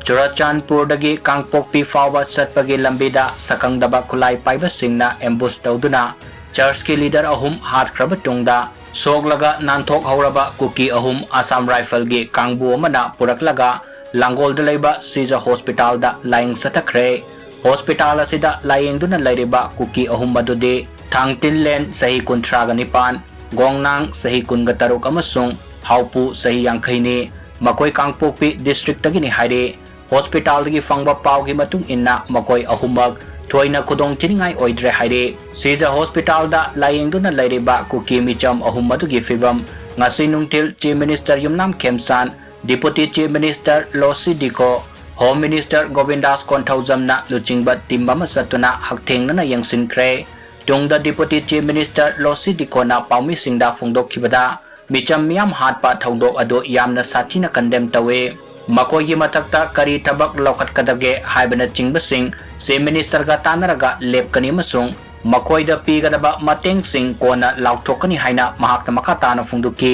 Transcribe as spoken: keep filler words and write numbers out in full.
ꯆꯨꯔꯆꯥꯟꯄꯨꯔꯗꯒꯤ ꯀꯥꯡꯄꯣꯛꯄꯤ ꯐꯥꯎꯕ ꯆꯠꯄꯒꯤ ꯂꯝꯕꯤꯗ ꯁꯛꯈꯪꯗꯕ ꯈꯨꯠꯂꯥꯏ ꯄꯥꯏꯕꯁꯤꯡꯅ ambush ꯇꯧꯗꯨꯅ churchꯀꯤ leader ꯑꯍꯨꯝ ꯍꯥꯠꯈ꯭ꯔꯕ ꯇꯨꯡꯗ, ꯁꯣꯛꯂꯒ ꯅꯥꯟꯊꯣꯛꯍꯧꯔꯕ ꯀꯨꯀꯤ ꯑꯍꯨꯝ Assam Riflesꯀꯤ ꯀꯥꯡꯕꯨ ꯑꯃꯅ ꯄꯨꯔꯛꯂꯒ ꯂꯥꯡꯒꯣꯜꯗ ꯂꯩꯕ ꯁꯤꯖ hospitalꯗ ꯂꯥꯌꯦꯡ ꯆꯠꯊꯈ꯭ꯔꯦ꯫ Hospital ꯑꯁꯤꯗ ꯂꯥꯌꯦꯡꯗꯨꯅ ꯂꯩꯔꯤꯕ ꯀꯨꯀꯤ ꯑꯍꯨꯝ ꯑꯗꯨꯗꯤ ꯊꯥꯡꯇꯤꯟꯂꯦꯟ, ꯆꯍꯤ ꯀꯨꯟꯊ꯭ꯔꯥꯒ ꯅꯤꯄꯥꯟ, ꯒꯣꯡꯅꯥꯡ, ꯆꯍꯤ ꯀꯨꯟꯒ ꯇꯔꯨꯛ ꯑꯃꯁꯨꯡ ꯍꯥꯎꯄꯨ, ꯆꯍꯤ ꯌꯥꯡꯈꯩꯅꯤ꯫ ꯃꯈꯣꯏ ꯀꯥꯡꯄꯣꯛꯄꯤ districtꯇꯒꯤꯅꯤ ꯍꯥꯏꯔꯤ꯫ Hospitalꯗꯒꯤ ꯐꯪꯕ ꯄꯥꯎꯒꯤ ꯃꯇꯨꯡ ꯏꯟꯅ, ꯃꯈꯣꯏ ꯑꯍꯨꯝꯃꯛ ꯊꯣꯏꯅ ꯈꯨꯗꯣꯡ ꯊꯤꯅꯤꯡꯉꯥꯏ ꯑꯣꯏꯗ꯭ꯔꯦ ꯍꯥꯏꯔꯤ꯫ ꯁꯤꯖ hospitalꯗ ꯂꯥꯌꯦꯡꯗꯨꯅ ꯂꯩꯔꯤꯕ ꯀꯨꯀꯤ ꯃꯤꯆꯝ ꯑꯍꯨꯝ ꯑꯗꯨꯒꯤ ꯐꯤꯕꯝ ꯉꯁꯤ ꯅꯨꯡꯊꯤꯜ Chief Minister ꯌꯨꯝꯅꯥꯝ ꯈꯦꯝꯆꯥꯟ, Deputy Chief Minister ꯂꯣꯁꯤ ꯗꯤꯀꯣ, Home Minister ꯒꯣꯕꯤꯟꯗꯥꯁ ꯀꯣꯟꯊꯧꯖꯝꯅ ꯂꯨꯆꯤꯡꯕ team ꯑꯃ ꯆꯠꯇꯨꯅ ꯍꯛꯊꯦꯡꯅꯅ ꯌꯦꯡꯁꯤꯟꯈ꯭ꯔꯦ꯫ ꯇꯨꯡꯗ Deputy Chief Minister ꯂꯣꯁꯤ ꯗꯤꯀꯣꯅ ꯄꯥꯎꯃꯤꯁꯤꯡꯗ ꯐꯣꯡꯗꯣꯛꯈꯤꯕꯗ, ꯃꯤꯆꯝ ꯃꯤꯌꯥꯝ ꯍꯥꯠꯄ ꯊꯧꯗꯣꯛ ꯑꯗꯨ ꯌꯥꯝꯅ ꯁꯥꯊꯤꯅ condemn ꯇꯧꯏ꯫ ꯃꯈꯣꯏꯒꯤ ꯃꯊꯛꯇ ꯀꯔꯤ ꯊꯕꯛ ꯂꯧꯈꯠꯀꯗꯒꯦ ꯍꯥꯏꯕꯅꯆꯤꯡꯕꯁꯤꯡ Chief Ministerꯒ ꯇꯥꯟꯅꯔꯒ ꯂꯦꯞꯀꯅꯤ ꯑꯃꯁꯨꯡ ꯃꯈꯣꯏꯗ ꯄꯤꯒꯗꯕ ꯃꯇꯦꯡꯁꯤꯡ ꯀꯣꯟꯅ ꯂꯥꯎꯊꯣꯛꯀꯅꯤ ꯍꯥꯏꯅ ꯃꯍꯥꯛꯅ ꯃꯈꯥ ꯇꯥꯅ ꯐꯣꯡꯗꯣꯛꯈꯤ꯫